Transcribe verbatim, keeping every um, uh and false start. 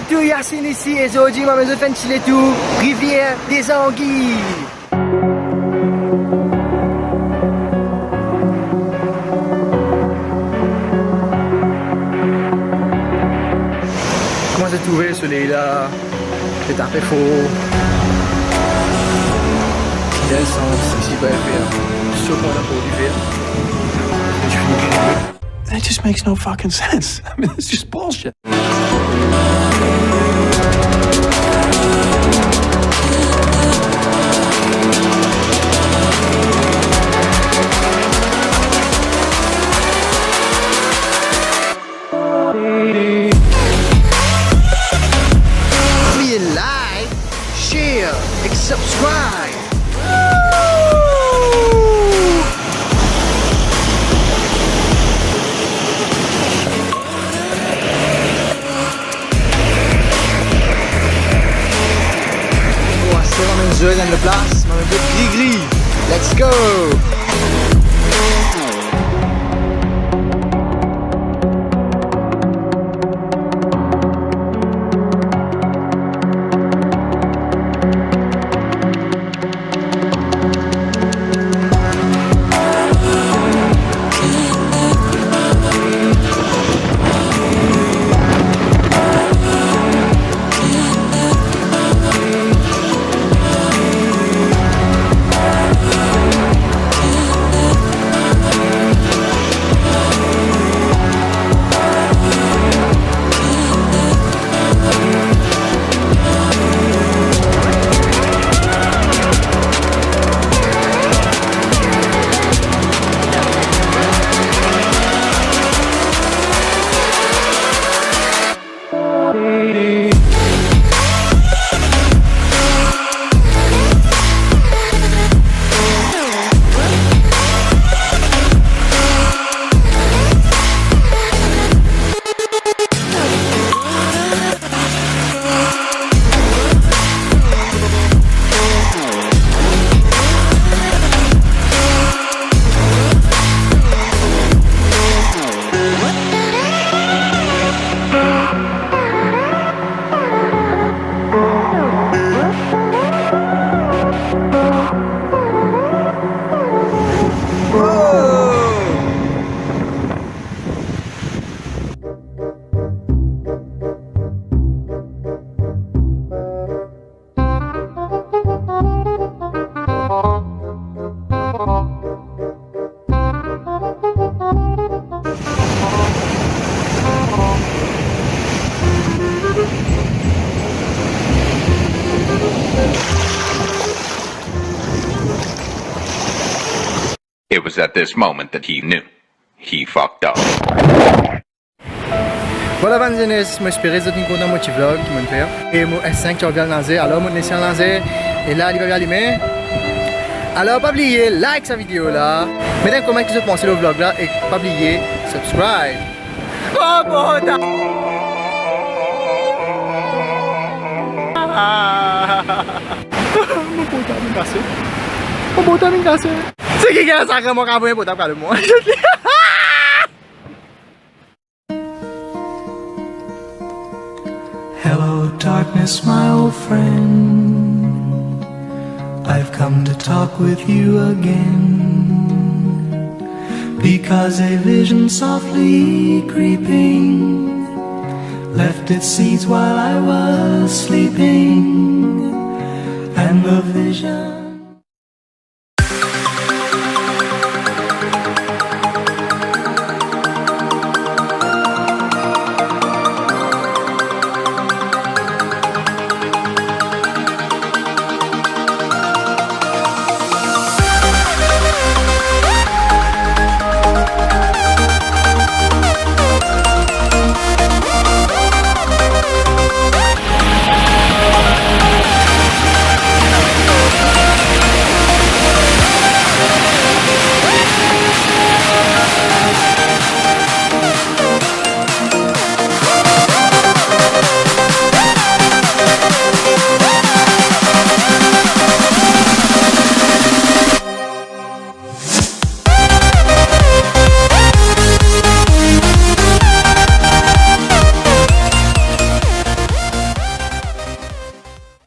Tou Yacine isi, e zordi mo amenn zot fer enn ti letour Rivière des Anguilles. Kouma zot trouve soley la, pe tape for. Li enn sans isi, pa fer so pran la Port-L'Hiver. That just makes no fucking sense. I mean, it's just bullshit. Oubliye like, share ek subscribe. Bon, aster mo amenn Zoé dan laplas, mo amenn Grigri. Let's go! It was at this moment that he knew. He fucked up. Vwala bann zenes, mo espere zot inn kontan mo ti vlog ki mo'nn fer. E mo instin ti anvi al naze, alor mo'nn les li al naze. E la, li pa pe alime. Alor, pa bliye like sa video la. Met enn komanter ki zot panse lor vlog la e pa bliye subscribe. Oh, bon, ta- Mo portab inn kase. Mo portab inn kase. Seki gagn sa, mo kapav pran portab, kale mwa. Hello, darkness, my old friend. I've come to talk with you again. Because a vision softly creeping left its seeds while I was sleeping. And the vision